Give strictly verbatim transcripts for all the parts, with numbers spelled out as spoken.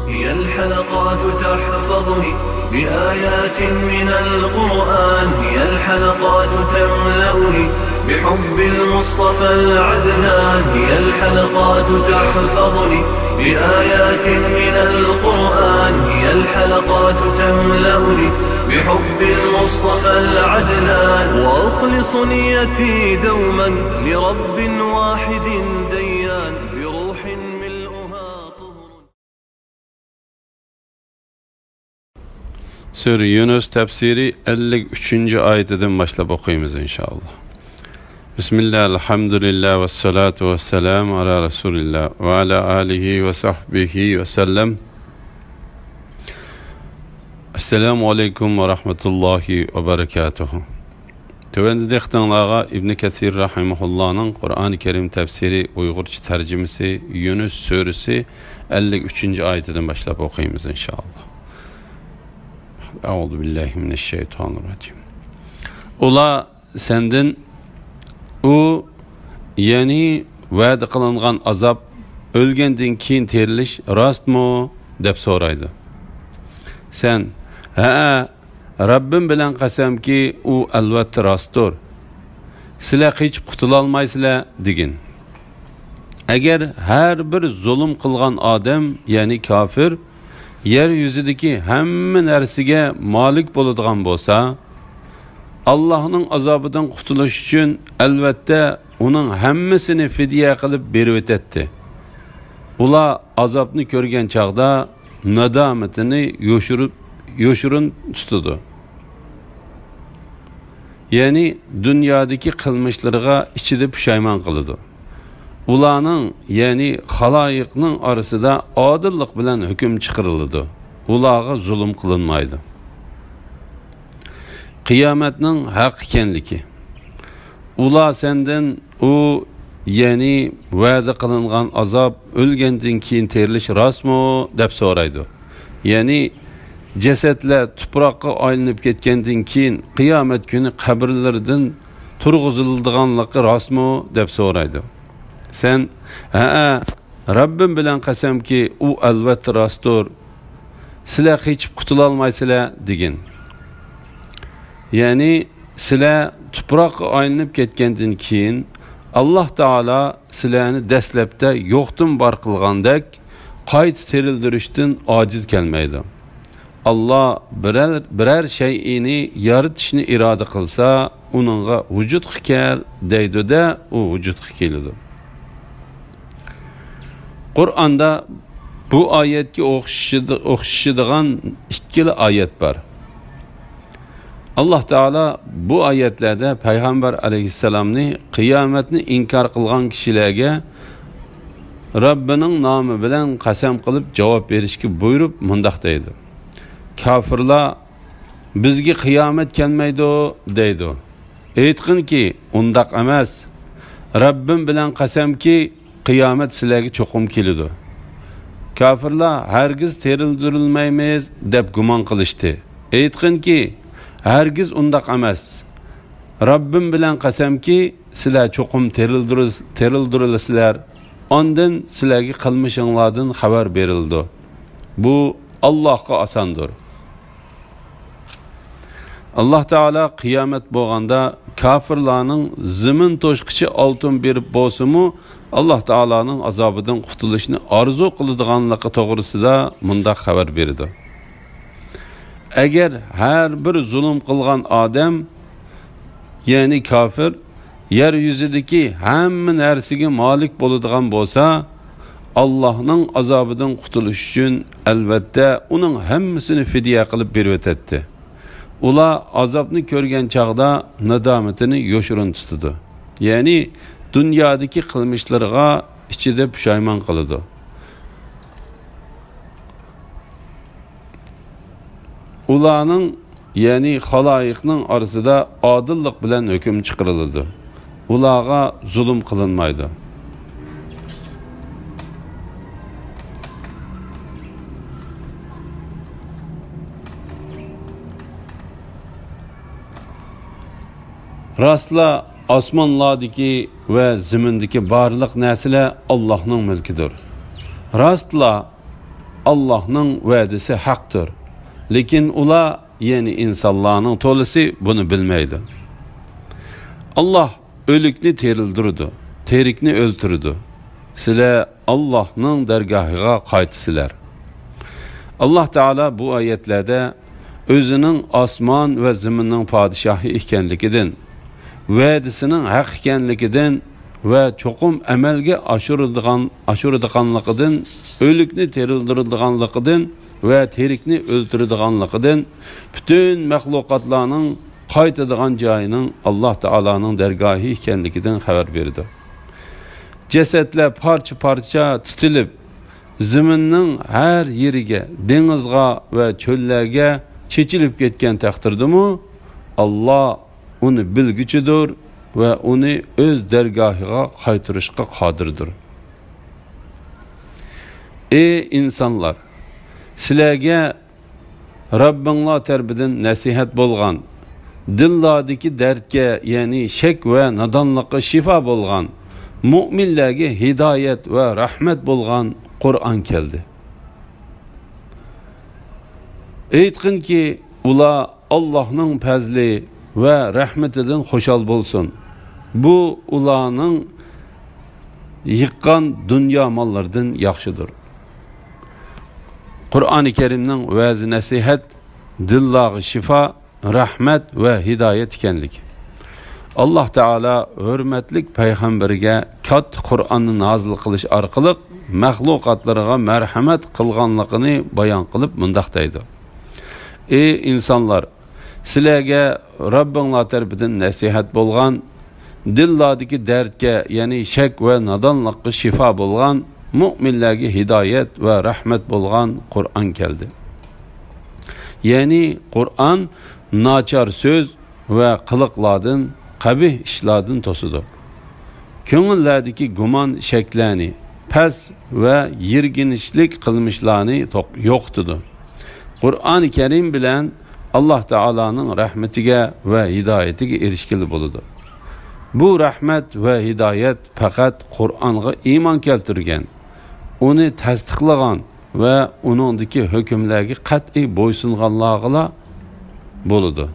هي الحلقات تحفظني بآيات من القرآن، هي الحلقات تملأني بحب المصطفى العدنان، هي الحلقات تحفظني بآيات من القرآن، هي الحلقات تملأني بحب المصطفى العدنان، وأخلص نيتي دوما لرب واحد ديان، بروح ملؤها طهر. سۈرە يۇنۇس تەپسىرى ئەللىك ئۈچىنچى ئايىتىدىن باشلاپ ئوقۇيمىز، ئىنشائاللا. بىسمىللا، ئەلھەمدۇلىللا، ۋەسسالاتۇ ۋەسسالامۇ ئالا رەسۇلىللا، ۋە ئالا ئالىھى ۋە سەھبىھى ۋەسەللەم. ئەسسالامۇ ئەلەيكۇم ۋە رەھمەتۇللاھى ۋە بەرەكاتۇھۇ. تۆۋەندە دىققىتىڭلارغا ئىبنى كەسىر رەھىمەھۇللانىڭ قۇرئانى كەرىم تەپسىرى، ئۇيغۇرچە تەرجىمىسى، يۇنۇس سۈرىسى ئەللىك ئۈچىنچى ئايىتىدىن باشلاپ ئوقۇيمىز، ئىنشائاللا. ئەئۇزۇ بىللاھى مىنەششەيتانىررەجىم. ئۇلار سەندىن، ئۇ، يەنى ۋەدە قىلىنغان ئازاب، ئۆلگەندىن كېيىن تىرىلىش راستمۇ؟ دەپ سورايدۇ. سەن، ھەئە، رەببىم بىلەن قەسەمكى، ئۇ ئەلۋەتتە راستتۇر. سىلەر قېچىپ قۇتۇلالمايسىلەر، دېگىن. ئەگەر ھەر بىر زۇلۇم قىلغان ئادەم، يەنى كاپىر، يەر يۈزىدىكى ھەممە نەرسىگە مالىك بولىدىغان بولسا، ئاللاھنىڭ ئازابىدىن قۇتۇلۇش ئۈچۈن، ئەلۋەتتە، ئۇنىڭ ھەممىسىنى فىدىيە قىلىپ بېرىۋېتەتتى. ئۇلار ئازابنى كۆرگەن چاغدا نادامىتىنى يوشۇرۇپ، يوشۇرۇن تۇتىدۇ. يەنى دۇنيادىكى قىلمىشلىرىغا ئىچىدە پۇشايمان قىلىدۇ. ئۇلارنىڭ، يەنى خالايىقنىڭ ئارىسىدا ئادىللىق بىلەن ھۆكۈم چىقىرىلىدۇ. ئۇلارغا زۇلۇم قىلىنمايدۇ. قىيامەتنىڭ ھەق ئىكەنلىكى. ئۇلار سەندىن، ئۇ، يەنى ۋەدە قىلىنغان ئازاب، ئۆلگەندىن كېيىن تىرىلىش راستمۇ؟ دەپ سورايدۇ. يەنى جەسەتلەر تۇپراققا ئايلىنىپ كەتكەندىن كېيىن قىيامەت كۈنى قەبرىلىرىدىن تۇرغۇزۇلىدىغانلىقى راستمۇ؟ دەپ سورايدۇ. سەن، ھەئە، رەببىم بىلەن قەسەمكى، ئۇ ئەلۋەتتە راستتۇر. سىلەر قېچىپ قۇتۇلالمايسىلەر، دېگىن. يەنى سىلەر تۇپراققا ئايلىنىپ كەتكەندىن كېيىن، ئاللاھ تائالا سىلەرنى دەسلەپتە يوقتىن بار قىلغاندەك، قايتا تىرىلدۈرۈشتىن ئاجىز كەلمەيدۇ. ئاللاھ بىرەر، بىرەر شەيئىنى يارىتىشنى ئىرادە قىلسا، ئۇنىڭغا ۋۇجۇدقا كەل دەيدۇ-دە، ئۇ ۋۇجۇدقا كېلىدۇ. قۇرئاندا بۇ ئايەتكە ئوخشىشىدىغان ئىككىلا ئايەت بار. ئاللاھ تائالا بۇ ئايەتلەردە پەيغەمبەر ئەلەيھىسسالامنى قىيامەتنى ئىنكار قىلغان كىشىلەرگە رەببىنىڭ نامى بىلەن قەسەم قىلىپ جاۋاب بېرىشكە بۇيرۇپ مۇنداق دەيدۇ: كاپىرلار، بىزگە قىيامەت كەلمەيدۇ، دەيدۇ. ئېيتقىنكى، ئۇنداق ئەمەس. رەببىم بىلەن قەسەمكى، قىيامەت سىلەرگە چوقۇم كېلىدۇ. كاپىرلار ھەرگىز تىرىلدۈرۈلمەيمىز دەپ گۇمان قىلىشتى. ئېيتقىنكى، ھەرگىز ئۇنداق ئەمەس. رەببىم بىلەن قەسەمكى، سىلەر چوقۇم تىرىلدۈرۈل-، تىرىلدۈرۈلىسىلەر. ئاندىن سىلەرگە قىلمىشىڭلاردىن خەۋەر بېرىلىدۇ. بۇ ئاللاھقا ئاساندۇر. ئاللاھ تائالا قىيامەت بولغاندا كاپىرلارنىڭ زېمىن توشقىچە ئالتۇن بېرىپ بولسىمۇ، ئاللاھ تائالانىڭ ئازابىدىن قۇتۇلۇشنى ئارزۇ قىلىدىغانلىقى توغرىسىدا مۇنداق خەۋەر بېرىدۇ: ئەگەر ھەر بىر زۇلۇم قىلغان ئادەم، يەنى كاپىر، يەر يۈزىدىكى ھەممە نەرسىگە مالىك بولىدىغان بولسا، ئاللاھنىڭ ئازابىدىن قۇتۇلۇش ئۈچۈن، ئەلۋەتتە، ئۇنىڭ ھەممىسىنى فىدىيە قىلىپ بېرىۋېتەتتى. ئۇلار ئازابنى كۆرگەن چاغدا نادامىتىنى يوشۇرۇن تۇتىدۇ. يەنى دۇنيادىكى قىلمىشلىرىغا ئىچىدە پۇشايمان قىلىدۇ. ئۇلارنىڭ، يەنى خالايىقنىڭ ئارىسىدا ئادىللىق بىلەن ھۆكۈم چىقىرىلىدۇ. ئۇلارغا زۇلۇم قىلىنمايدۇ. راستلا، ئاسمانلاردىكى ۋە زېمىندىكى بارلىق نەرسىلەر ئاللاھنىڭ مۈلكىدۇر. راستلا، ئاللاھنىڭ ۋەدىسى ھەقتۇر. لېكىن ئۇلار، يەنى ئىنسانلارنىڭ تولىسى بۇنى بىلمەيدۇ. ئاللاھ ئۆلۈكنى تىرىلدۈرىدۇ، تىرىكنى ئۆلتۈرىدۇ. سىلەر ئاللاھنىڭ دەرگاھىغا قايتىسىلەر. ئاللاھ تائالا بۇ ئايەتلەردە ئۆزىنىڭ ئاسمان ۋە زېمىننىڭ پادىشاھى ئىكەنلىكىدىن، ۋەدىسىنىڭ ھەق ئىكەنلىكىدىن ۋە چوقۇم ئەمەلگە ئاشۇرىدىغان، ئاشۇرىدىغانلىقىدىن، ئۆلۈكنى تىرىلدۈرىدىغانلىقىدىن ۋە تىرىكنى ئۆلتۈرىدىغانلىقىدىن، پۈتۈن مەخلۇقاتلارنىڭ قايتىدىغان جايىنىڭ ئاللاھ تائالانىڭ دەرگاھى ئىكەنلىكىدىن خەۋەر بېرىدۇ. جەسەتلەر پارچە-پارچە تۇتۇلۇپ، زېمىننىڭ ھەر يېرىگە، دېڭىزغا ۋە چۆللەرگە چېچىلىپ كەتكەن تەقدىردىمۇ، ئاللاھ ئۇنى بىلگۈچىدۇر ۋە ئۇنى ئۆز دەرگاھىغا قايتۇرۇشقا قادىردۇر. ئى ئىنسانلار! سىلەرگە رەببىڭلار تەرىپىدىن نەسىھەت بولغان، دىللاردىكى دەردكە، يەنى شەك ۋە نادانلىققا شىفا بولغان، مۆمىنلەرگە ھىدايەت ۋە رەھمەت بولغان قۇرئان كەلدى. ئېيتقىنكى، ئۇلار ئاللاھنىڭ پەزلى ۋە رەھمىتىدىن خۇشال بولسۇن. بۇ ئۇلارنىڭ يىغقان دۇنيا ماللىرىدىن ياخشىدۇر. قۇرئانى كەرىمنىڭ ۋەز-نەسىھەت، دىللارغا شىفا، رەھمەت ۋە ھىدايەت ئىكەنلىكى. ئاللاھ تائالا ھۆرمەتلىك پەيغەمبىرىگە كاتتا قۇرئاننى نازىل قىلىش ئارقىلىق مەخلۇقاتلىرىغا مەرھەمەت قىلغانلىقىنى بايان قىلىپ مۇنداق دەيدۇ: ئى ئىنسانلار! سىلەرگە رەببىڭلار تەرىپىدىن نەسىھەت بولغان، دىللاردىكى دەردكە، يەنى شەك ۋە نادانلىققا شىفا بولغان، مۆمىنلەرگە ھىدايەت ۋە رەھمەت بولغان قۇرئان كەلدى. يەنى قۇرئان ناچار سۆز ۋە قىلىقلاردىن، قەبىھ ئىشلاردىن توسىدۇ. كۆڭۈللەردىكى گۇمان، شەكلەرنى، پەس ۋە يىرگىنچلىك قىلمىشلارنى توق-، يوقىتىدۇ. قۇرئانى كەرىم بىلەن ئاللاھ تائالانىڭ رەھمىتىگە ۋە ھىدايىتىگە ئېرىشكىلى بولىدۇ. بۇ رەھمەت ۋە ھىدايەت پەقەت قۇرئانغا ئىمان كەلتۈرگەن، ئۇنى تەستىقلىغان ۋە ئۇنىڭدىكى ھۆكۈملەرگە قەتئىي بويسۇنغانلارغىلا بولىدۇ.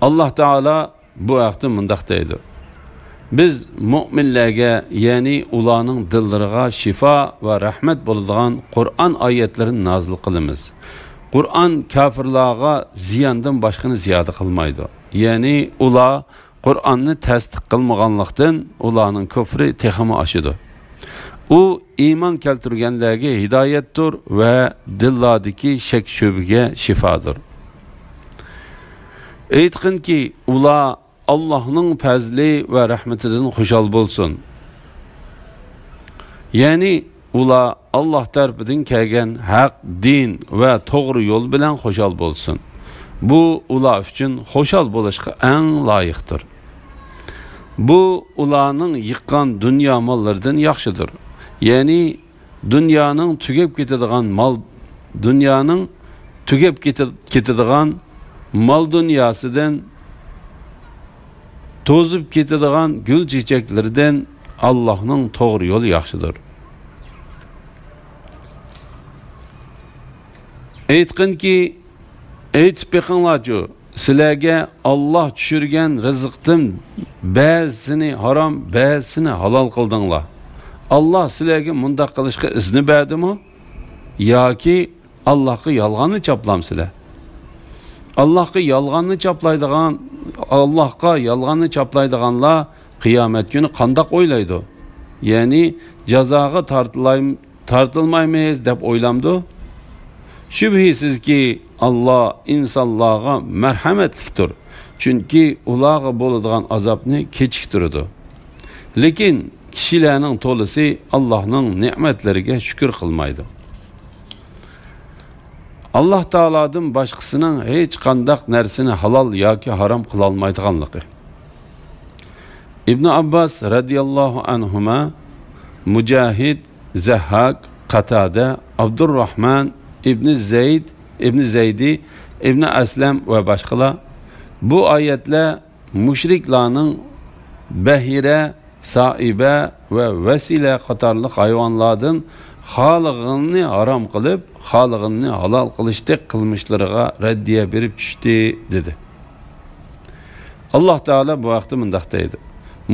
ئاللاھ تائالا بۇ ھەقتە مۇنداق دەيدۇ: بىز مۆمىنلەرگە، يەنى ئۇلارنىڭ دىللىرىغا شىفا ۋە رەھمەت بولىدىغان قۇرئان ئايەتلىرىنى نازىل قىلىمىز. قۇرئان كاپىرلارغا زىياندىن باشقىنى زىيادە قىلمايدۇ. يەنى ئۇلار قۇرئاننى تەستىق قىلمىغانلىقتىن، ئۇلارنىڭ كۇفرى تېخىمۇ ئاشىدۇ. ئۇ ئىمان كەلتۈرگەنلەرگە ھىدايەتتۇر ۋە دىللاردىكى شەك-شۈبھىگە شىفادۇر. ئېيتقىنكى، ئۇلار ئاللاھنىڭ پەزلى ۋە رەھمىتىدىن خۇشال بولسۇن. يەنى ئۇلار ئاللاھ تەرىپىدىن كەلگەن ھەق دىن ۋە توغرا يول بىلەن خۇشال بولسۇن. بۇ ئۇلار ئۈچۈن خۇشال بولۇشقا ئەڭ لايىقتۇر. بۇ ئۇلارنىڭ يىغقان دۇنيا ماللىرىدىن ياخشىدۇر. يەنى دۇنيانىڭ تۈگەپ كېتىدىغان مال، دۇنيانىڭ تۈگەپ كېتە-، كېتىدىغان مال دۇنياسىدىن، توزۇپ كېتىدىغان گۈل چېچەكلىرىدىن ئاللاھنىڭ توغرا يولى ياخشىدۇر. ئېيتقىنكى، ئېيتىپ بېقىڭلارچۇ، سىلەرگە ئاللاھ چۈشۈرگەن رىزىقتىن بەزىسىنى ھارام، بەزىسىنى ھالال قىلدىڭلار. ئاللاھ سىلەرگە مۇنداق قىلىشقا ئىزنى بەردىمۇ؟ ياكى ئاللاھقا يالغاننى چاپلامسىلەر؟ ئاللاھقا يالغاننى چاپلايدىغان، ئاللاھقا يالغاننى چاپلايدىغانلار قىيامەت كۈنى قانداق ئويلايدۇ؟ يەنى جازاغا تارتىلاي-، تارتىلمايمىز دەپ ئويلامدۇ؟ شۈبھىسىزكى، ئاللاھ ئىنسانلارغا مەرھەمەتلىكتۇر، چۈنكى ئۇلارغا بولىدىغان ئازابنى كېچىكتۈرىدۇ. لېكىن كىشىلەرنىڭ تولىسى ئاللاھنىڭ نېمەتلىرىگە شۈكۈر قىلمايدۇ. ئاللاھ تائالادىن باشقىسىنىڭ ھېچقانداق نەرسىنى ھالال ياكى ھارام قىلالمايدىغانلىقى. ئىبنى ئابباس رەزىياللاھۇ ئەنھۇما، مۇجاھىد، زەھھاك، قاتادە، ئابدۇرراھمان ئىبنى زەيد، ئىبنى زەيدى، ئىبنى ئەسلەم ۋە باشقىلار بۇ ئايەتلەر مۇشرىكلارنىڭ بەھىرە، سائىبە ۋە ۋەسىلە قاتارلىق ھايۋانلاردىن خالىغىنىنى ھارام قىلىپ، خالىغىنىنى ھالال قىلىشتەك قىلمىشلىرىغا رەددىيە بېرىپ چۈشتى، دېدى. ئاللاھ تائالا بۇ ھەقتە مۇنداق دەيدۇ: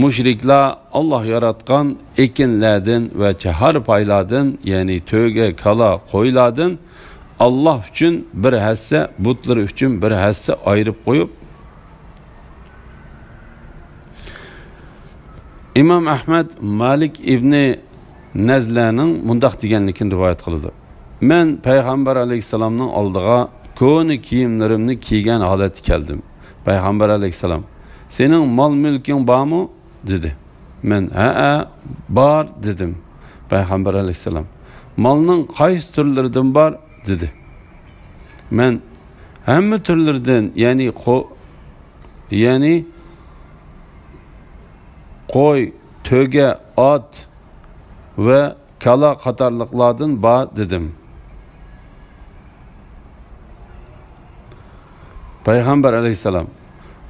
مۇشرىكلار ئاللاھ ياراتقان ئېكىنلەردىن ۋە چارپايلاردىن، يەنى تۆگە، كالا، قويلاردىن ئاللاھ ئۈچۈن بىر ھەسسە، بۇتلىرى ئۈچۈن بىر ھەسسە ئايرىپ قويۇپ، ئىمام ئەھمەد مالىك ئىبنى نەزلەنىڭ مۇنداق دېگەنلىكىنى رىۋايەت قىلىدۇ: مەن پەيغەمبەر ئەلەيھىسسالامنىڭ ئالدىغا كونا كىيىملىرىمنى كىيگەن ھالەتتە كەلدىم. پەيغەمبەر ئەلەيھىسسالام: سېنىڭ مال-مۈلكۈڭ بارمۇ؟ دېدى. مەن: ھەئە، بار، دېدىم. پەيغەمبەر ئەلەيھىسسالام: مالنىڭ قايسى تۈرلىرىدىن بار؟ دېدى. مەن: ھەممە تۈرلىرىدىن، يەنى قو-، يەنى قوي، تۆگە، ئات ۋە كالا قاتارلىقلاردىن بار، دېدىم. پەيغەمبەر ئەلەيھىسسالام: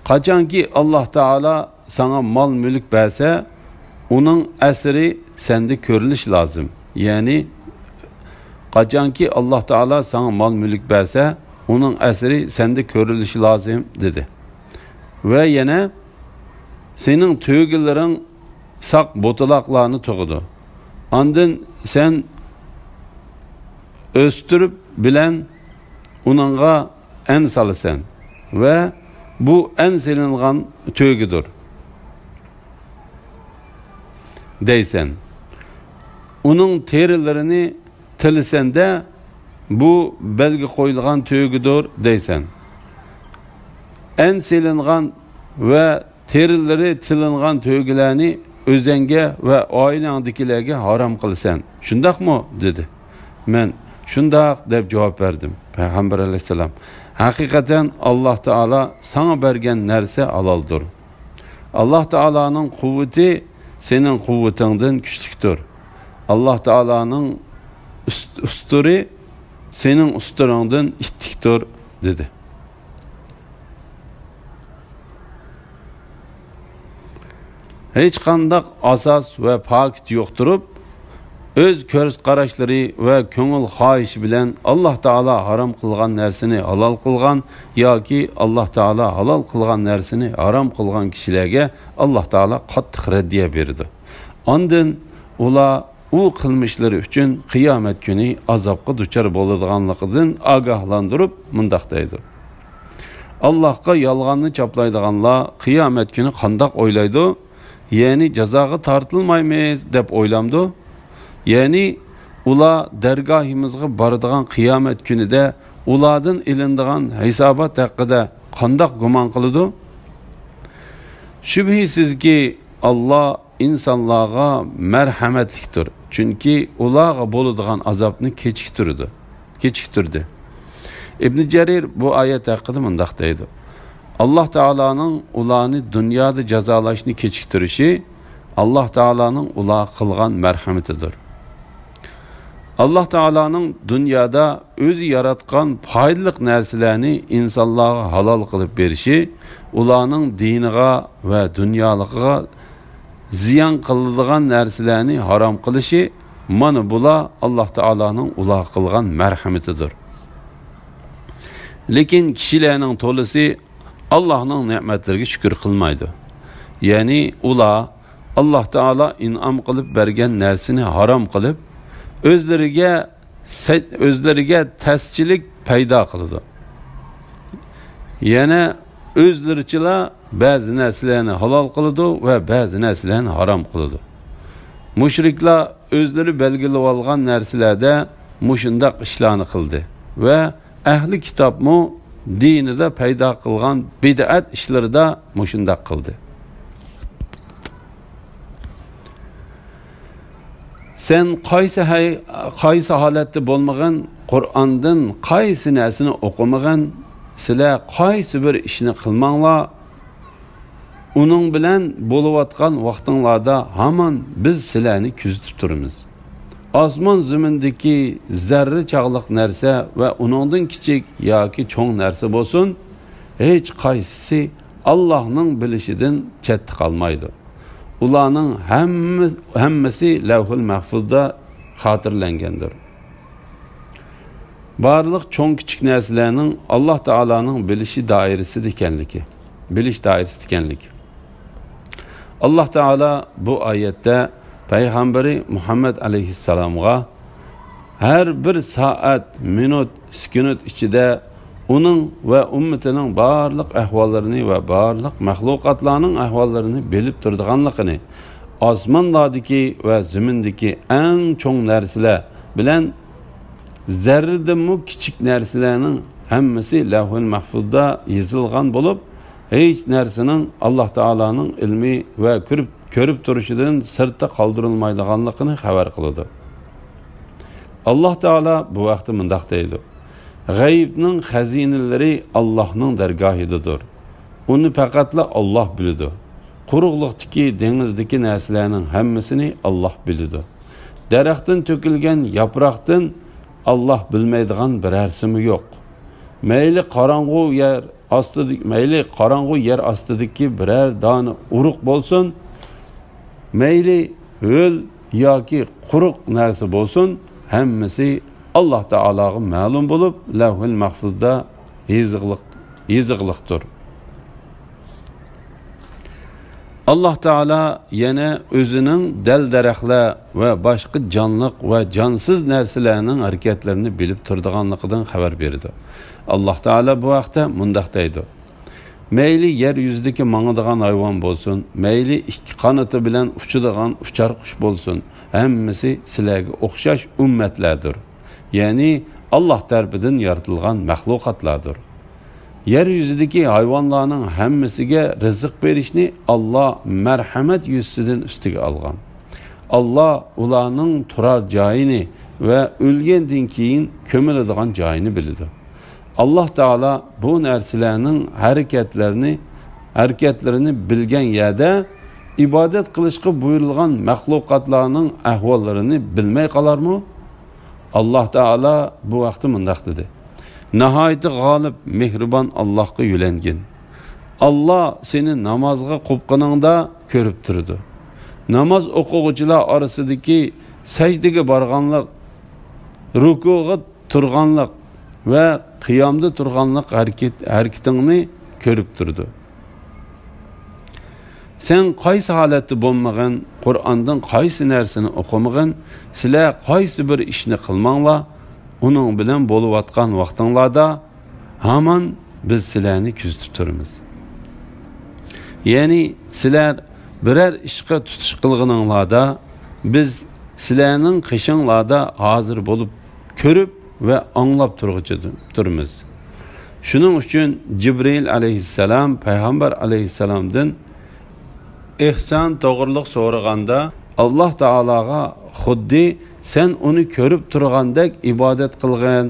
قاچانكى ئاللاھ تائالا ساڭا مال-مۈلۈك بەرسە، ئۇنىڭ ئەسىرى سەندە كۆرۈلۈشى لازىم. يەنى، قاچانكى ئاللاھ تائالا ساڭا مال-مۈلۈك بەرسە، ئۇنىڭ ئەسىرى سەندە كۆرۈلۈشى لازىم، دېدى. ۋە يەنە، سېنىڭ تۆگىلىرىڭ ساق بوتىلاقلارنى تۇغىدۇ. ئاندىن سەن ئۆستۈرۈپ بىلەن ئۇنىڭغا ئەن سالىسەن ۋە بۇ ئەن سېلىنغان تۆگىدۇر دەيسەن. ئۇنىڭ تېرىلىرىنى تىلىسەندە، بۇ بەلگە قويۇلغان تۆگىدۇر دەيسەن. ئەن سېلىنغان ۋە تېرىلىرى تىلىنغان تۆگىلەرنى ئۆزەڭگە ۋە ئائىلەڭدىكىلەرگە ھارام قىلىسەن، شۇنداقمۇ؟ دېدى. مەن: شۇنداق، دەپ جاۋاب بەردىم. پەيغەمبەر ئەلەيھىسسالام: ھەقىقەتەن ئاللاھ تائالا ساڭا بەرگەن نەرسە ھالالدۇر. ئاللاھ تائالانىڭ قۇۋۋىتى سېنىڭ قۇۋۋىتىڭدىن كۈچلۈكتۇر. ئاللاھ تائالانىڭ ئۈست-، ئۇستۇرى سېنىڭ ئۇستۇرۇڭدىن ئىتتىكتۇر، دېدى. ھېچقانداق ئاساس ۋە پاكىت يوق تۇرۇپ، ئۆز كۆز قاراشلىرى ۋە كۆڭۈل خاھىشى بىلەن ئاللاھ تائالا ھارام قىلغان نەرسىنى ھالال قىلغان ياكى ئاللاھ تائالا ھالال قىلغان نەرسىنى ھارام قىلغان كىشىلەرگە ئاللاھ تائالا قاتتىق رەددىيە بېرىدۇ. ئاندىن ئۇلار ئۇ قىلمىشلىرى ئۈچۈن قىيامەت كۈنى ئازابقا دۇچار بولىدىغانلىقىدىن ئاگاھلاندۇرۇپ مۇنداق دەيدۇ: ئاللاھقا يالغاننى چاپلايدىغانلار قىيامەت كۈنى قانداق ئويلايدۇ؟ يەنى جازاغا تارتىلمايمىز دەپ ئويلامدۇ؟ يەنى ئۇلار دەرگاھىمىزغا بارىدىغان قىيامەت كۈنىدە ئۇلاردىن ئېلىنىدىغان ھېسابات ھەققىدە قانداق گۇمان قىلىدۇ؟ شۈبھىسىزكى، ئاللاھ ئىنسانلارغا مەرھەمەتلىكتۇر، چۈنكى ئۇلارغا بولىدىغان ئازابنى كېچىكتۈرىدۇ، كېچىكتۈردى. ئىبنى جەرىر بۇ ئايەت ھەققىدە مۇنداق دەيدۇ: ئاللاھ تائالانىڭ ئۇلارنى دۇنيادا جازالاشنى كېچىكتۈرۈشى ئاللاھ تائالانىڭ ئۇلارغا قىلغان مەرھەمىتىدۇر. ئاللاھ تائالانىڭ دۇنيادا ئۆزى ياراتقان پايدىلىق نەرسىلەرنى ئىنسانلارغا ھالال قىلىپ بېرىشى، ئۇلارنىڭ دىنىغا ۋە دۇنيالىقىغا زىيان قىلىدىغان نەرسىلەرنى ھارام قىلىشى، مانا بۇلار ئاللاھ تائالانىڭ ئۇلارغا قىلغان مەرھىمىتىدۇر. لېكىن كىشىلەرنىڭ تولىسى ئاللاھنىڭ نېمەتلىرىگە شۈكۈر قىلمايدۇ. يەنى ئۇلار ئاللاھ تائالا ئىنئام قىلىپ بەرگەن نەرسىنى ھارام قىلىپ، ئۆزلىرىگە سە-، ئۆزلىرىگە تەسچىلىك پەيدا قىلىدۇ. يەنە ئۆزلىرىچىلا بەزى نەرسىلەرنى ھالال قىلىدۇ ۋە بەزى نەرسىلەرنى ھارام قىلىدۇ. مۇشرىكلار ئۆزلىرى بەلگىلىۋالغان نەرسىلەردە مۇشۇنداق ئىشلارنى قىلدى ۋە ئەھلى كىتابمۇ دىنىدا پەيدا قىلغان بىدئەت ئىشلىرىدا مۇشۇنداق قىلدى. سەن قايسى ھەي-، قايسى ھالەتتە بولمىغىن، قۇرئاندىن قايسى نەرسىنى ئوقۇمىغىن، سىلەر قايسى بىر ئىشنى قىلماڭلار، ئۇنىڭ بىلەن بولۇۋاتقان ۋاقتىڭلاردا ھامان بىز سىلەرنى كۆزىتىپ تۇرىمىز. ئاسمان زېمىندىكى زەررە چاغلىق نەرسە ۋە ئۇنىڭدىن كىچىك ياكى چوڭ نەرسە بولسۇن، ھېچ قايسىسى ئاللاھنىڭ بىلىشىدىن چەتتە قالمايدۇ. ئۇلارنىڭ ھەممە-، ھەممىسى لەۋھۇل مەھفۇزدا خاتىرىلەنگەندۇر. بارلىق چوڭ-كىچىك نەرسىلەرنىڭ ئاللاھ تائالانىڭ بىلىشى دائىرىسىدە ئىكەنلىكى، بىلىش دائىرىسىدە ئىكەنلىكى. ئاللاھ تائالا بۇ ئايەتتە پەيغەمبىرى مۇھەممەد ئەلەيھىسسالامغا ھەر بىر سائەت، مىنۇت، سېكۇنت ئىچىدە ئۇنىڭ ۋە ئۈممىتىنىڭ بارلىق ئەھۋاللىرىنى ۋە بارلىق مەخلۇقاتلارنىڭ ئەھۋاللىرىنى بىلىپ تۇرىدىغانلىقىنى، ئاسمانلاردىكى ۋە زېمىندىكى ئەڭ چوڭ نەرسىلەر بىلەن زەررىدىنمۇ كىچىك نەرسىلەرنىڭ ھەممىسى لەۋھۇل مەھفۇزدا يېزىلغان بولۇپ، ھېچ نەرسىنىڭ ئاللاھ تائالانىڭ ئىلمى ۋە كۆرۈپ، كۆرۈپ تۇرۇشىدىن سىرتتا قالدۇرۇلمايدىغانلىقىنى خەۋەر قىلىدۇ. ئاللاھ تائالا بۇ ھەقتە مۇنداق دەيدۇ: غەيىبنىڭ خەزىنىلىرى ئاللاھنىڭ دەرگاھىدىدۇر. ئۇنى پەقەتلا ئاللاھ بىلىدۇ. قۇرۇقلۇقتىكى، دېڭىزدىكى نەرسىلەرنىڭ ھەممىسىنى ئاللاھ بىلىدۇ. دەرەختىن تۆكۈلگەن ياپراقتىن ئاللاھ بىلمەيدىغان بىرەرسىمۇ يوق. مەيلى قاراڭغۇ يەر ئاستىدا، مەيلى قاراڭغۇ يەر ئاستىدىكى بىرەر دانە ئۇرۇق بولسۇن، مەيلى ھۆل ياكى قۇرۇق نەرسە بولسۇن، ھەممىسى ئاللاھ تائالاغا مەلۇم بولۇپ، لەۋھۇل مەھفۇزدا يېزىقلىق-، يېزىقلىقتۇر. ئاللاھ تائالا يەنە ئۆزىنىڭ دەل-دەرەخلەر ۋە باشقا جانلىق ۋە جانسىز نەرسىلەرنىڭ ھەرىكەتلىرىنى بىلىپ تۇرىدىغانلىقىدىن خەۋەر بېرىدۇ. ئاللاھ تائالا بۇ ھەقتە مۇنداق دەيدۇ: مەيلى يەر يۈزىدىكى ماڭىدىغان ھايۋان بولسۇن، مەيلى ئىككى قانىتى بىلەن ئۇچىدىغان ئۇچار قۇش بولسۇن، ھەممىسى سىلەرگە ئوخشاش ئۈممەتلەردۇر. يەنى ئاللاھ تەرىپىدىن يارىتىلغان مەخلۇقاتلاردۇر. يەر يۈزىدىكى ھايۋانلارنىڭ ھەممىسىگە رىزىق بېرىشنى ئاللاھ مەرھەمەت يۈزىسىدىن ئۈستىگە ئالغان. ئاللاھ ئۇلارنىڭ تۇرار جايىنى ۋە ئۆلگەندىن كېيىن كۆمۈلىدىغان جايىنى بىلىدۇ. ئاللاھ تائالا بۇ نەرسىلەرنىڭ ھەرىكەتلىرىنى، ھەرىكەتلىرىنى بىلگەن يەردە ئىبادەت قىلىشقا بۇيرۇلغان مەخلۇقاتلارنىڭ ئەھۋاللىرىنى بىلمەي قالارمۇ؟ ئاللاھ تائالا بۇ ھەقتە مۇنداق دېدى: ناھايىتى غالىب، مېھرىبان ئاللاھقا يۆلەنگىن. ئاللاھ سېنى نامازغا قوپقىنىڭدا كۆرۈپ تۇرىدۇ. ناماز ئوقۇغۇچىلار ئارىسىدىكى سەجدىگە بارغانلىق، رۇكۇغا تۇرغانلىق ۋە قىيامدا تۇرغانلىق ھەرىكەت، ھەرىكىتىڭنى كۆرۈپ تۇرىدۇ. سەن قايسى ھالەتتە بولمىغىن، قۇرئاندىن قايسى نەرسىنى ئوقۇمىغىن، سىلەر قايسى بىر ئىشنى قىلماڭلار، ئۇنىڭ بىلەن بولۇۋاتقان ۋاقتىڭلاردا ھامان بىز سىلەرنى كۆزىتىپ تۇرىمىز. يەنى سىلەر بىرەر ئىشقا تۇتۇش قىلغىنىڭلاردا، بىز سىلەرنىڭ قېشىڭلاردا ھازىر بولۇپ، كۆرۈپ ۋە ئاڭلاپ تۇرغۇچى تۇرىمىز. شۇنىڭ ئۈچۈن جىبرىئىل ئەلەيھىسسالام پەيغەمبەر ئەلەيھىسسالامدىن ئېھسان توغرىلىق سورىغاندا، ئاللاھ تائالاغا خۇددى سەن ئۇنى كۆرۈپ تۇرغاندەك ئىبادەت قىلغىن.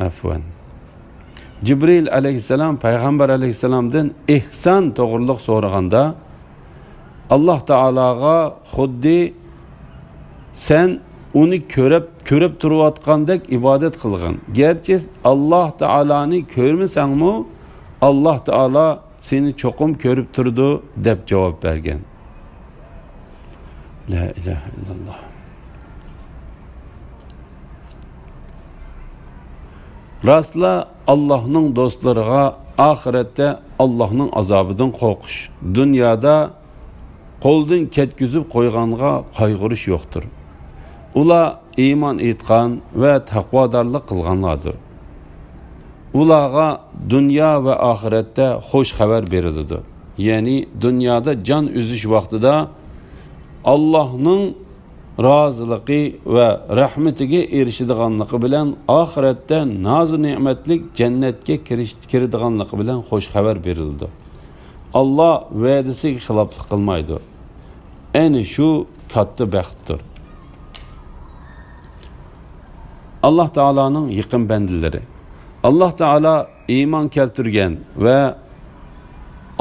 ئەفۋەن. جىبرىئىل ئەلەيھىسسالام پەيغەمبەر ئەلەيھىسسالامدىن ئېھسان توغرىلىق سورىغاندا، ئاللاھ تائالاغا خۇددى سەن ئۇنى كۆرۈپ، كۆرۈپ تۇرۇۋاتقاندەك ئىبادەت قىلغىن. گەرچە ئاللاھ تائالانى كۆرمىسەڭمۇ، ئاللاھ تائالا سېنى چوقۇم كۆرۈپ تۇرىدۇ، دەپ جاۋاب بەرگەن. لا ئىلاھە ئىللاللاھ. راستلا ئاللاھنىڭ دوستلىرىغا ئاخىرەتتە ئاللاھنىڭ ئازابىدىن قورقۇش، دۇنيادا قولدىن كەتكۈزۈپ قويغانغا قايغۇرۇش يوقتۇر. ئۇلار ئىمان ئېيتقان ۋە تەقۋادارلىق قىلغانلاردۇر. ئۇلارغا دۇنيا ۋە ئاخىرەتتە خوش خەۋەر بېرىلىدۇ. يەنى دۇنيادا جان ئۈزۈش ۋاقتىدا ئاللاھنىڭ رازىلىقى ۋە رەھمىتىگە ئېرىشىدىغانلىقى بىلەن، ئاخىرەتتە نازۇ نېمەتلىك جەننەتكە كىرىش، كىرىدىغانلىقى بىلەن خوش خەۋەر بېرىلىدۇ. ئاللاھ ۋەدىسىگە خىلاپلىق قىلمايدۇ. ئەنە شۇ كاتتا بەختتۇر. ئاللاھ تائالانىڭ يېقىن بەندىلىرى. ئاللاھ تائالا ئىمان كەلتۈرگەن ۋە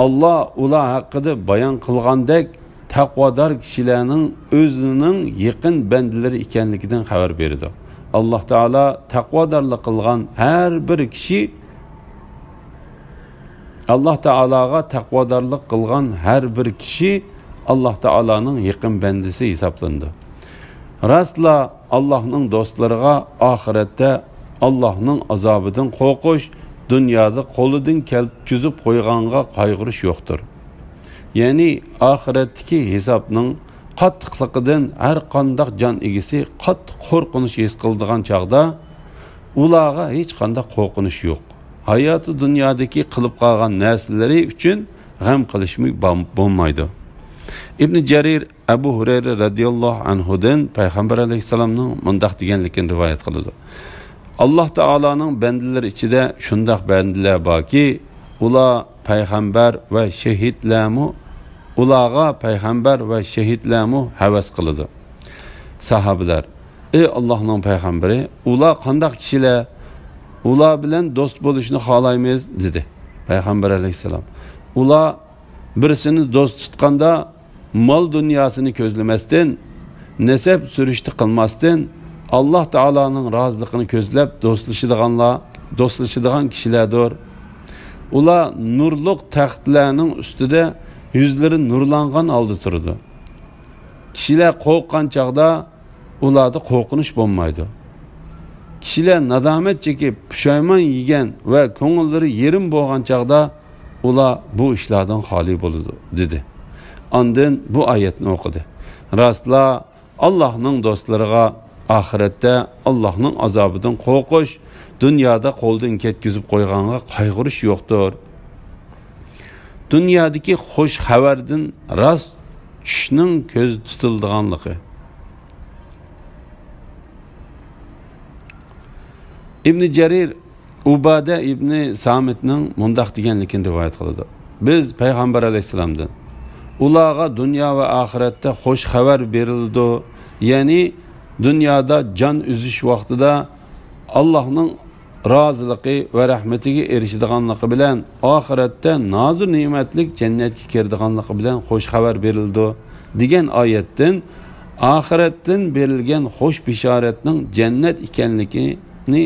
ئاللاھ ئۇلار ھەققىدە بايان قىلغاندەك، تەقۋادار كىشىلەرنىڭ ئۆزىنىڭ يېقىن بەندىلىرى ئىكەنلىكىدىن خەۋەر بېرىدۇ. ئاللاھ تائالا تەقۋادارلىق قىلغان ھەر بىر كىشى ئاللاھ تائالاغا تەقۋادارلىق قىلغان ھەر بىر كىشى ئاللاھ تائالانىڭ يېقىن بەندىسى ھېسابلىنىدۇ. راستلا، ئاللاھنىڭ دوستلىرىغا ئاخىرەتتە ئاللاھنىڭ ئازابىدىن قورقۇش، دۇنيادا قولىدىن كەلتكۈزۈپ قويغانغا قايغۇرۇش يوقتۇر. يەنى ئاخىرەتتىكى ھېسابنىڭ قاتتىقلىقىدىن ھەر قانداق جان ئىگىسى قاتتىق قورقۇنچ ھېس قىلىدىغان چاغدا، ئۇلارغا ھېچقانداق قورقۇنچ يوق. ھاياتى دۇنيادىكى قىلىپ قالغان نەرسىلىرى ئۈچۈن غەم قىلىشمۇ بام-، بولمايدۇ. ئىبنى جەرىر ئەبۇ ھۇرەيرە رەزىياللاھۇ ئەنھۇدىن پەيغەمبەر ئەلەيھىسسالامنىڭ مۇنداق دېگەنلىكىنى رىۋايەت قىلىدۇ. ئاللاھ تائالانىڭ بەندىلىرى ئىچىدە شۇنداق بەندىلەر باركى، ئۇلار پەيغەمبەر ۋە شېھىتلەرمۇ، ئۇلارغا پەيغەمبەر ۋە شېھىتلەرمۇ ھەۋەس قىلىدۇ. ساھابىلەر، ئەي ئاللاھنىڭ پەيغەمبىرى، ئۇلار قانداق كىشىلەر؟ ئۇلار بىلەن دوست بولۇشنى خالايمىز، دېدى. پەيغەمبەر ئەلەيھىسسالام، ئۇلار بىرسىنى دوست تۇتقاندا، مال دۇنياسىنى كۆزلىمەستىن، نەسەب سۈرۈشتە قىلماستىن، ئاللاھ تائالانىڭ رازىلىقىنى كۆزلەپ دوستلىشىدىغانلار، دوستلىشىدىغان كىشىلەردۇر. ئۇلار نۇرلۇق تەختلەرنىڭ ئۈستىدە يۈزلىرى نۇرلانغان ھالدا تۇرىدۇ. كىشىلەر قورققان چاغدا ئۇلاردا قورقۇنچ بولمايدۇ. كىشىلەر نادامەت چېكىپ، پۇشايمان يېگەن ۋە كۆڭۈللىرى يېرىم بولغان چاغدا ئۇلار بۇ ئىشلاردىن خالىي بولىدۇ، دېدى. ئاندىن بۇ ئايەتنى ئوقۇدى. راستلا، ئاللاھنىڭ دوستلىرىغا ئاخىرەتتە ئاللاھنىڭ ئازابىدىن قورقۇش، دۇنيادا قولدىن كەتكۈزۈپ قويغانغا قايغۇرۇش يوقتۇر. دۇنيادىكى خوش خەۋەردىن راست چۈشنىڭ كۆزدە تۇتۇلىدىغانلىقى. ئىبنى جەرىر ئۇبادە ئىبنى سامىتنىڭ مۇنداق دېگەنلىكىنى رىۋايەت قىلىدۇ. بىز پەيغەمبەر ئەلەيھىسسالامدىن، ئۇلارغا دۇنيا ۋە ئاخىرەتتە خوش خەۋەر بېرىلىدۇ، يەنى دۇنيادا جان ئۈزۈش ۋاقتىدا ئاللاھنىڭ رازىلىقى ۋە رەھمىتىگە ئېرىشىدىغانلىقى بىلەن، ئاخىرەتتە نازۇ نېمەتلىك جەننەتكە كىرىدىغانلىقى بىلەن خوش خەۋەر بېرىلىدۇ، دېگەن ئايەتتىن ئاخىرەتتىن بېرىلگەن خوش بېشارەتنىڭ جەننەت ئىكەنلىكىنى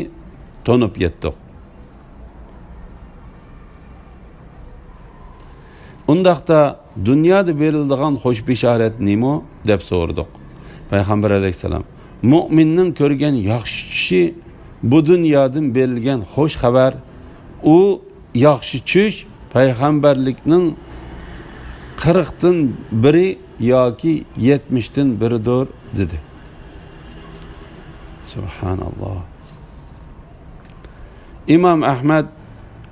تونۇپ يەتتۇق. ئۇنداقتا، دۇنيادا بېرىلىدىغان خوش بېشارەت نېمە؟ دەپ سورىدۇق. پەيغەمبەر ئەلەيھىسسالام، مۇئمىننىڭ كۆرگەن ياخشى چۈشى بۇ دۇنيادىن بېرىلگەن خوش خەۋەر. ئۇ ياخشى چۈش پەيغەمبەرلىكنىڭ قىرىقتىن بىرى ياكى يەتمىشتىن بىرىدۇر، دېدى. سۇبھاناللاھ. ئىمام ئەھمەد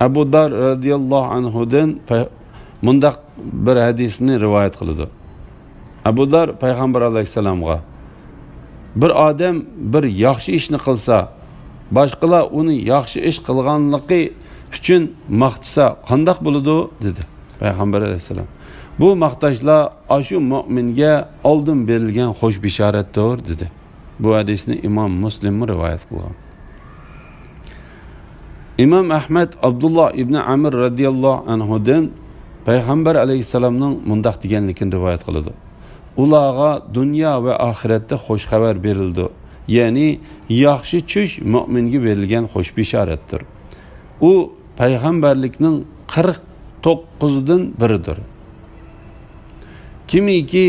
ئەبۇ دار رەزىياللاھۇ ئەنھۇدىن پەي-، مۇنداق بىر ھەدىسنى رىۋايەت قىلىدۇ. ئەبۇ دار پەيغەمبەر ئەلەيھىسسالامغا، بىر ئادەم بىر ياخشى ئىشنى قىلسا، باشقىلار ئۇنى ياخشى ئىش قىلغانلىقى ئۈچۈن ماختىسا قانداق بولىدۇ؟ دېدى پەيغەمبەر ئەلەيھىسسالام. بۇ ماختاشلار ئاشۇ مۇئمىنگە ئالدىن بېرىلگەن خوش بېشارەتتۇر، دېدى. بۇ ھەدىسنى ئىمام مۇسلىممۇ رىۋايەت قىلغان. ئىمام ئەھمەد ئابدۇللا ئىبنى ئەمر رەزىياللاھۇ ئەنھۇدىن پەيغەمبەر ئەلەيھىسسالامنىڭ مۇنداق دېگەنلىكىنى رىۋايەت قىلىدۇ. ئۇلارغا دۇنيا ۋە ئاخىرەتتە خوش خەۋەر بېرىلىدۇ. يەنى ياخشى چۈش مۇئمىنگە بېرىلگەن خوش بېشارەتتۇر. ئۇ پەيغەمبەرلىكنىڭ قىرىق توققۇزىدىن بىرىدۇر. كىمكى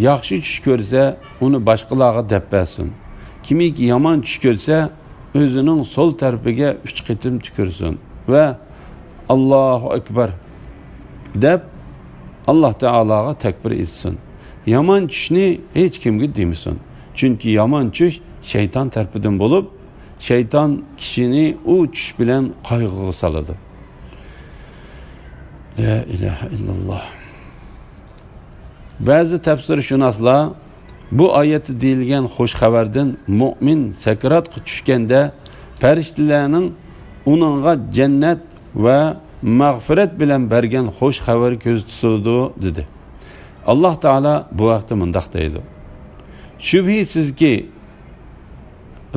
ياخشى چۈش كۆرسە، ئۇنى باشقىلارغا دەپ بەرسۇن. كىمكى يامان چۈش كۆرسە، ئۆزىنىڭ سول تەرىپىگە ئۈچ قېتىم تۈكۈرسۇن ۋە «ئاللاھۇ ئەكبەر» دەپ، ئاللاھ تائالاغا تەكبىر ئېيتسۇن. يامان چۈشنى ھېچ كىمگە دېمىسۇن. چۈنكى يامان چۈش شەيتان تەرىپىدىن بولۇپ، شەيتان كىشىنى ئۇ چۈش بىلەن قايغۇغا سالىدۇ. لا ئىلاھە ئىللاللاھ. بەزى تەپسىرشۇناسلار بۇ ئايەتتە دېيىلگەن خوش خەۋەردىن مۇئمىن سەكراتقا چۈشكەندە پەرىشتىلەرنىڭ ئۇنىڭغا جەننەت ۋە مەغپىرەت بىلەن بەرگەن خوش خەۋىرى كۆزدە تۇتۇلىدۇ، دېدى. ئاللاھ تائالا بۇ ھەقتە مۇنداق دەيدۇ: شۈبھىسىزكى،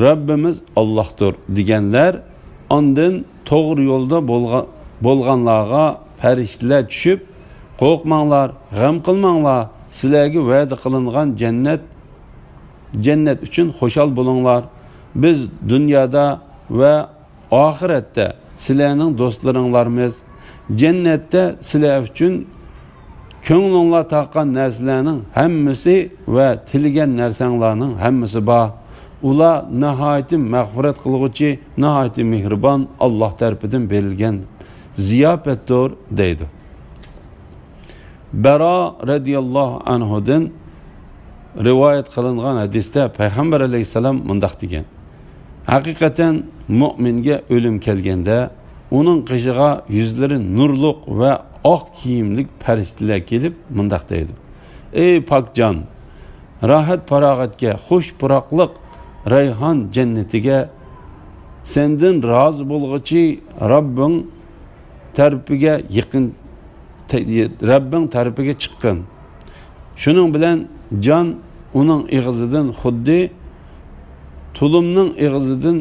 رەببىمىز ئاللاھتۇر، دېگەنلەر ئاندىن توغرا يولدا بولغا-، بولغانلارغا پەرىشتىلەر چۈشۈپ، قورقماڭلار، غەم قىلماڭلار، سىلەرگە ۋەدە قىلىنغان جەننەت، جەننەت ئۈچۈن خۇشال بولۇڭلار. بىز دۇنيادا ۋە ئاخىرەتتە سىلەرنىڭ دوستلىرىڭلارمىز. جەننەتتە سىلەر ئۈچۈن كۆڭلۈڭلار تارتقان نەرسىلەرنىڭ ھەممىسى ۋە تىلىگەن نەرسەڭلارنىڭ ھەممىسى بار. ئۇلار ناھايىتى مەغپىرەت قىلغۇچى، ناھايىتى مېھرىبان، ئاللاھ تەرىپىدىن بېرىلگەن زىياپەتتۇر، دەيدۇ. بەرا رەزىياللاھۇ ئەنھۇدىن رىۋايەت قىلىنغان ھەدىستە پەيغەمبەر ئەلەيھىسسالام مۇنداق دېگەن: ھەقىقەتەن مۆمىنگە ئۆلۈم كەلگەندە، ئۇنىڭ قېشىغا يۈزلىرى نۇرلۇق ۋە ئاق كىيىملىك پەرىشتىلەر كېلىپ مۇنداق دەيدۇ: ئەي پاك جان، راھەت پاراغەتكە، خۇش پۇراقلىق رەيھان جەننىتىگە، سەندىن رازى بولغۇچى رەببىڭ تەرىپىگە يېقىن، تە-، رەببىڭ تەرىپىگە چىققىن. شۇنىڭ بىلەن جان ئۇنىڭ ئېغىزىدىن خۇددى تۇلۇمنىڭ ئېغىزىدىن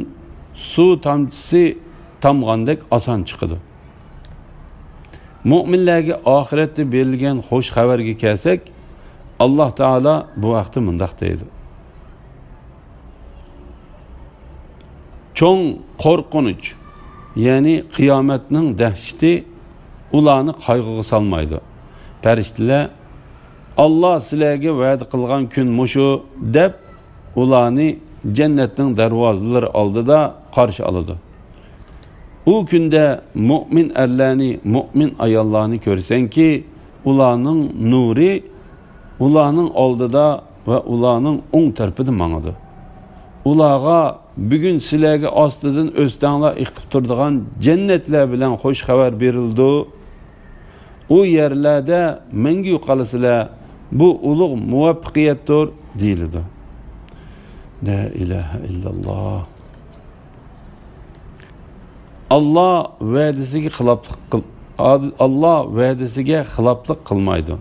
سۇ تامچىسى تامغاندەك ئاسان چىقىدۇ. مۆمىنلەرگە ئاخىرەتتە بېرىلگەن خۇش خەۋەرگە كەلسەك، ئاللاھ تائالا بۇ ھەقتە مۇنداق دەيدۇ: چوڭ قورقۇنچ، يەنى قىيامەتنىڭ دەھشىتى ئۇلارنى قايغۇغا سالمايدۇ. پەرىشتىلەر: ئاللاھ سىلەرگە ۋەدە قىلغان كۈن مۇشۇ، دەپ، ئۇلارنى جەننەتنىڭ دەرۋازىلىرى ئالدىدا قارشى ئالىدۇ. ئۇ كۈندە مۆمىن ئەرلەرنى، مۆمىن ئاياللارنى كۆرسەڭكى، ئۇلارنىڭ نۇرى ئۇلارنىڭ ئالدىدا ۋە ئۇلارنىڭ ئوڭ تەرىپىدە ماڭىدۇ. ئۇلارغا بۈگۈن سىلەرگە ئاستىدىن ئۆستەڭلار ئېقىپ تۇرىدىغان جەننەتلەر بىلەن خۇش خەۋەر بېرىلىدۇ. ئۇ يەرلەردە مەڭگۈ قالىسىلەر، بۇ ئۇلۇغ مۇۋەپپەقىيەتتۇر، دېيىلىدۇ. لا ئىلاھە ئىللاللاھ. ئاللاھ ۋەدىسىگە خىلاپلىق قىل-، ئاللاھ ۋەدىسىگە خىلاپلىق قىلمايدۇ.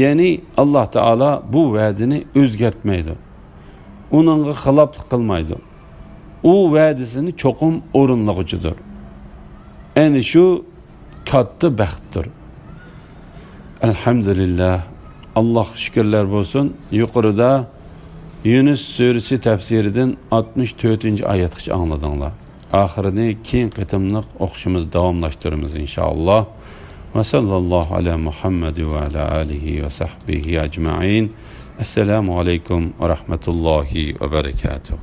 يەنى ئاللاھ تائالا بۇ ۋەدىنى ئۆزگەرتمەيدۇ. ئۇنىڭغا خىلاپلىق قىلمايدۇ. ئۇ ۋەدىسىنى چوقۇم ئورۇنلىغۇچىدۇر. ئەنە شۇ كاتتا بەختتۇر. ئەلھەمدۇلىللاھ، ئاللاھقا شۈكۈرلەر بولسۇن. يۇقىرىدا يۇنۇس سۈرىسى تەپسىرىدىن ئاتمىش تۆتىنچى ئايەتكىچە ئاڭلىدىڭلار. ئاخىرىنى كېيىن قېتىملىق ئوقۇشىمىز داۋاملاشتۇرىمىز، ئىنشائاللاھ. ۋە ساللاللاھۇ ئەلا مۇھەممەد ۋە ئەلا ئالىھى ۋە سەھبىھى ئەجمەئىن. ئەسسالامۇ ئەلەيكۇم ۋە رەھمەتۇللاھى ۋە بەرەكاتۇھ.